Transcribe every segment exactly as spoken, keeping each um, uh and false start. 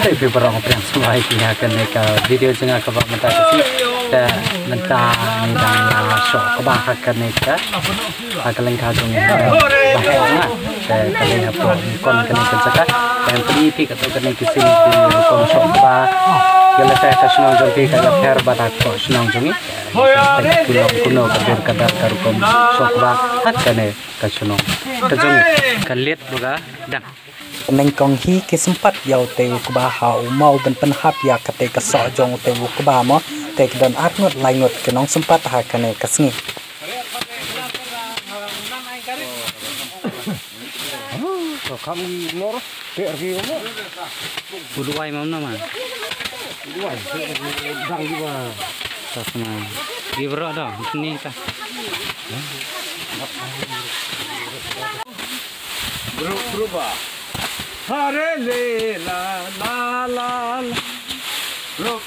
Te phi baroh phi sngewbha ïa kane ka video jong nga kaba mynta ka sngi. Te mynta ngi dang ïa shoh kba ha kane ka, ha ka lyngkha jong ngi. Ba hok nga. Te ka dei hapoh kon kane ka jaka. Te phi, phi kato kane ka sien phi rukom shoh kba. Ïa lehse ka shnong jong phi ka ïapher bad ha ka shnong jong ngi. Te ka long kumno ka dur ka dar ka rukom shoh kba ha kane ka shnong ka jong ngi. Ka liat ba ka dang. Nyngkong hi ki sympat ïa utei u kba ha u maw ban pynhap ïa katei ka soh jong utei u kba mo. Te ki don ar ngut lai ngut ki nongsympat ha kane ka sngi. Ka kham nor, te ar ki mo. U duwai mam na ma. U duwai, te ar ki dang di ba. Tas ma. Di bro do, ni ta. Bro, bro ba. Hare le la la la la. Bro.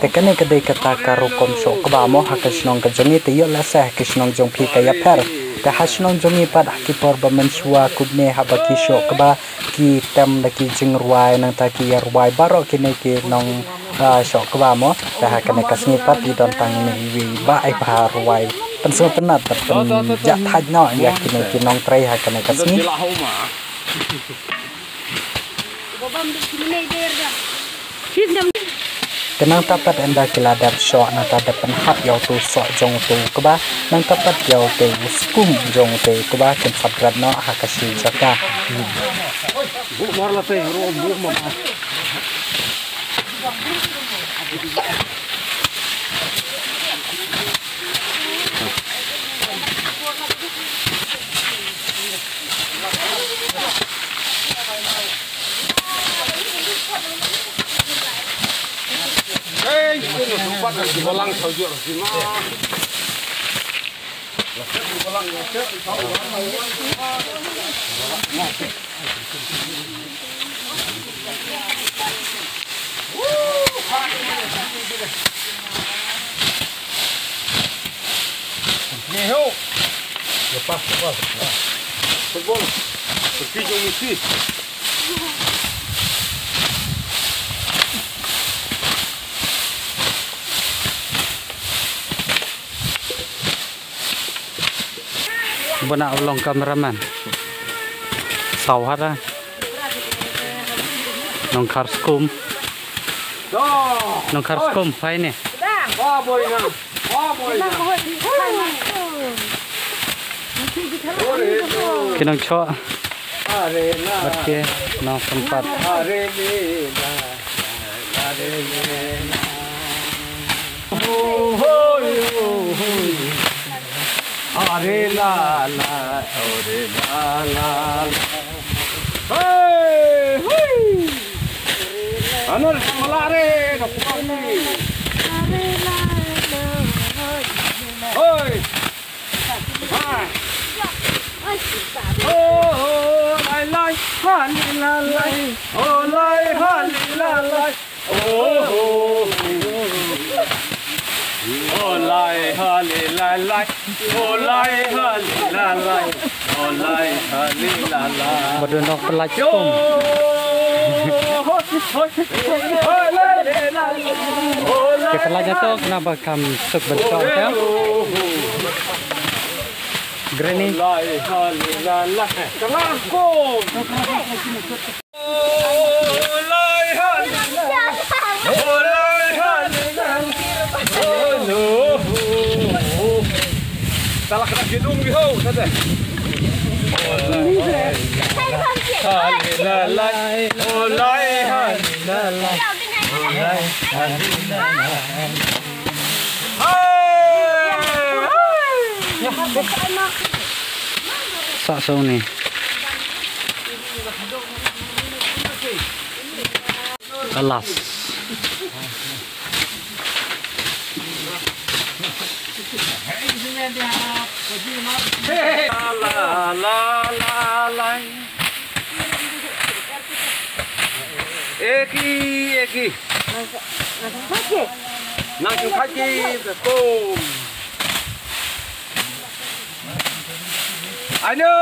Te kane ka dei kata ka rukom shoh kba mo ha ka shnong ka jong ngi, te ïoh lehse ha ka shnong jong phi ka ïapher. Te ha shnong jong ngi pat ha ki por ba mynshuwa kumne haba ki shoh kba ki tem da ki jingrwai nangta ki ïa rwai baroh kine ki nong, ah, shoh kba mo. Te ha kane ka sngi pat i don tang ine iwei i bah i ba rwai pynsngewtynnat bad pynjahthait noh ïa kine ki nongtrei ha kane ka sngi. Te nangta pat ynda ki la dep shoh nangta dep pynhap ïa utu u soh jong utu u kba, nangta pat ïa utu u skum jong utu u kba kin sa bret noh ha ka shi jaka. Ngeho. Lepas, lepas. Tebal. Pergi jong mesti. Ba na u long cameraman. Saw hata. Nongkhar skum. Nongkhar skum, phai ne. Ki nongchoh. Bad ki nongsympat. Are la la, ore la la la. Hey, hui. Ano sa malare, no kuwang ni. Hoi. Ha. Oh, oh, lai lai, ha li la lai. Oh, lai, ha li la lai. Oh, oh, oh. Oh, lai, ha li la lai. Oh, lai, ha li la lai. Oh, lai, ha li la lai. Ba don nok pynlait skum. Ki pynlait na to kna ba kam suk ban to ka. Granny. Salah kena gedung di ho, kata. Olai, olai, olai. Sa song ni. Kalas. La, la, la, la. Eki, eki. Nang sing khaji, betul. Ayo.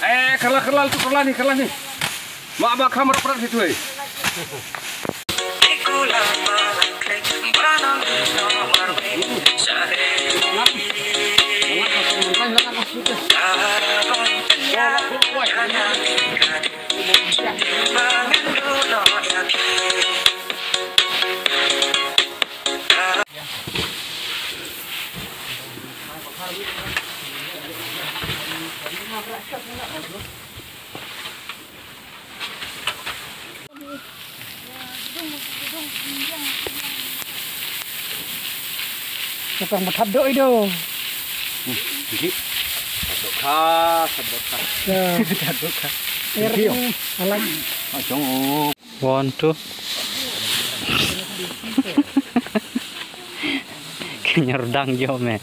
Eh, kala, kala, tu kala ni, kala ni. Ma ba kham rap rap hi thui. Ka tang ba thad doh i do. Ji. Thad doh kha, thad doh kha. Ya. Thad doh kha. Er ni, alang. Ah, jong, oh. One, two. Kenyar dang jo me.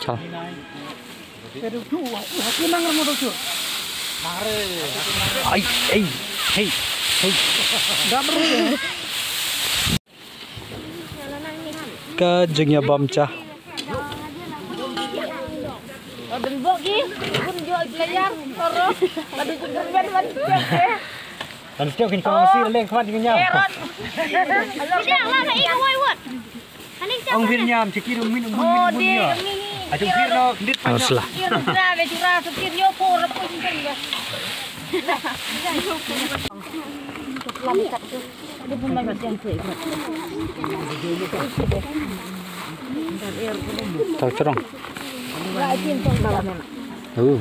Chal. Ai, ai, hei, hei. Ka jingïabam cha. Kan still kin kong si leng khmat jingïam. Ong bir ñiam, chiki dum min, min, min, min, ya. Ayo bir no, dit pa. Awas lah. Tau cerong. Uh,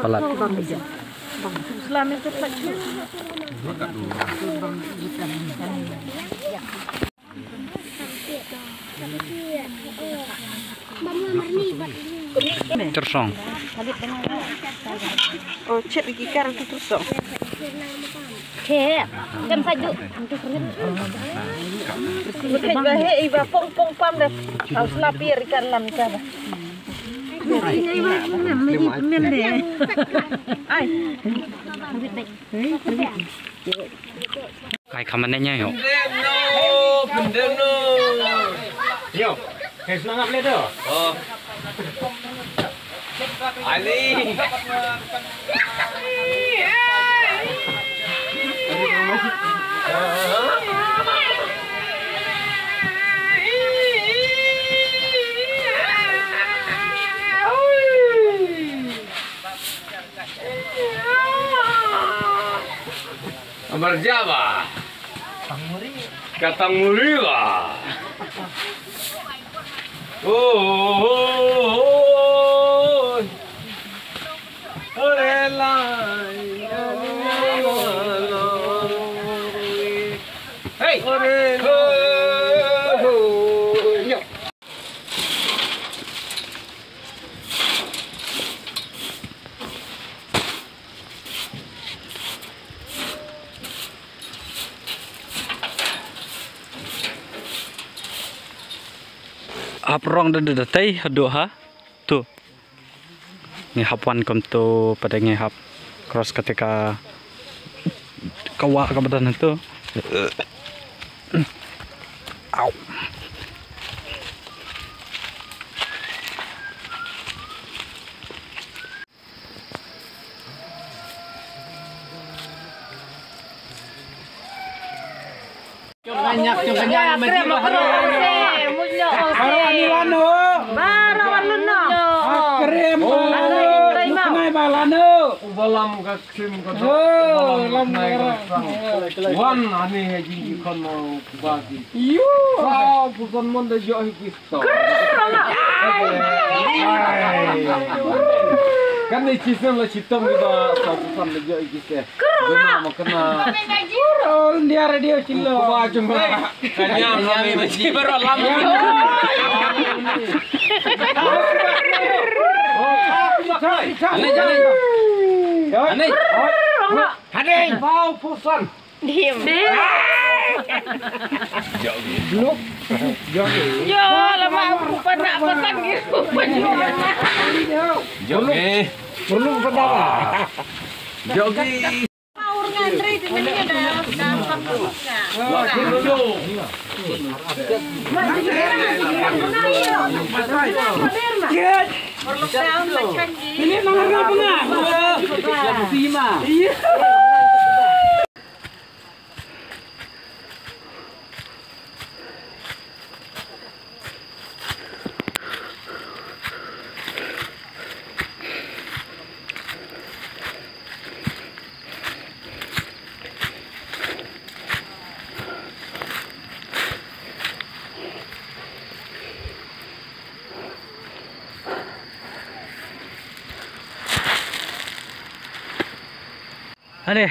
palat. Tersong. Oh, chet ki kar tu tersong. Chet, kan saju. Bukan bahe iba pong pong pam deh. Harus lapir ikan lam ikan. Ai. Kai khamane nya yo. Pyndem no, pyndem no. Yo, kai snang ap le do. Oh. Ali. Amar jaba. Katang muri ba. Oh, oh, oh, oh. Ore lai. Hey. Ore lai. Hap rong da da tei haduh ha tu. Ngi hap wan kum tu pat ngi hap cross kata ka, ka wah ka ba don tu. Au. Baroh ani lano. Baroh ani lano. Akrem balano. Luknai balano. Ubalam ka krim ka. Oh, lam ka. Wan ani ha jingjikhon mo bagi. Yo. Sa puson mon da jo hi ki. Kan ni chisem la chitom ni ba sa san le jo ikise. Guna makna. India radio chilo. Ba jumpa. Kanya kami masih baru lama. Aneh, aneh. Aneh. Aneh. Bau pusan. Dim. Blok. Yo, lama aku pernah pesan gitu. Jogi. Perlu pesan. Jogi. Mau ngantri di sini dah. Dah satu. Sound macam ni. Ini mengarah bunga. Iya. Ani.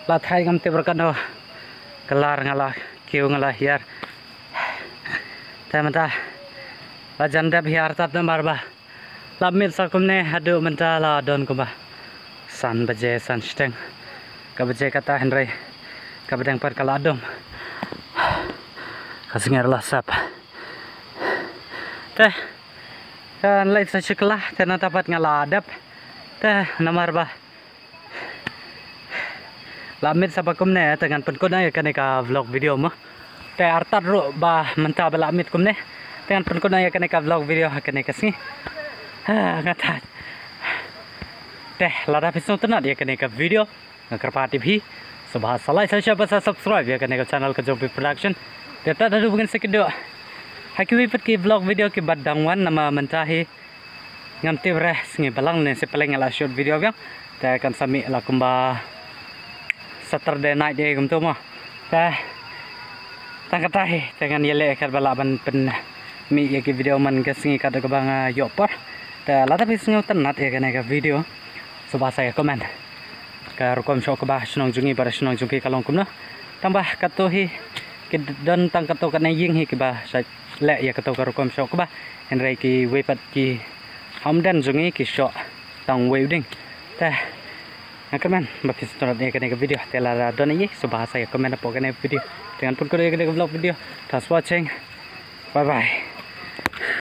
La thait ngam tip ruh katno. Ka lar nga la kiew nga la hiar. Te mynta la jan dep hiar tad namar ba la mih sa kumne haduh mynta la don kumba san baje san shiteng. Ka baje kata hynrei ka bdeng pat ka la dum. Ka snger la sap. Te kan leit sa shikla te nangta pat nga la dep. Te namar ba la mih sa ba kumne te ngan pynkut noh ïa kane ka vlog video mo. Te artat ruh ba mynta ba la mih kumne te ngan pynkut noh ïa kane ka vlog video ha kane ka sngi. Ha, nga thait. Te lada phi sngewtynnat ïa kane ka video nga kyrpad ïa phi sngewbha sa like sa share bad sa subscribe ïa kane ka channel ka Jong Phi Production. Te tad haduh ba ngin sa kynduh ha kiwei pat ki vlog video kiba dang wan namar mynta hi ngam tip re sngi balang ne se pynlong nga la shoot video biang. Te kan sa mih la kumba Saturday night ïa kumto mo. Te tang kata hi te ngan ïaleh katba lah ban pynmih ïa ki video man ka sngi katba nga ïoh por. Te lada phi sngewtynnat ïa kane ka video sngewbha sa ïa comment ka rukom shoh kaba shnong jong ngi bad shnong jong phi ka long kumno. Tang ba kato hi ki don tang kato katne ïing hi kiba sa leh ïa kato ka rukom shoh kaba hynrei kiwei pat ki hawmden jong ngi ki shoh tang wei u dieng. Te nga kyrmen ba phi sngewtynnat ïa kane ka video te lada don ïa sngewbha sa ïa comment hapoh kane ka video. Te ngan pynkut ïa kane ka vlog video. Thanks for watching. Bye bye.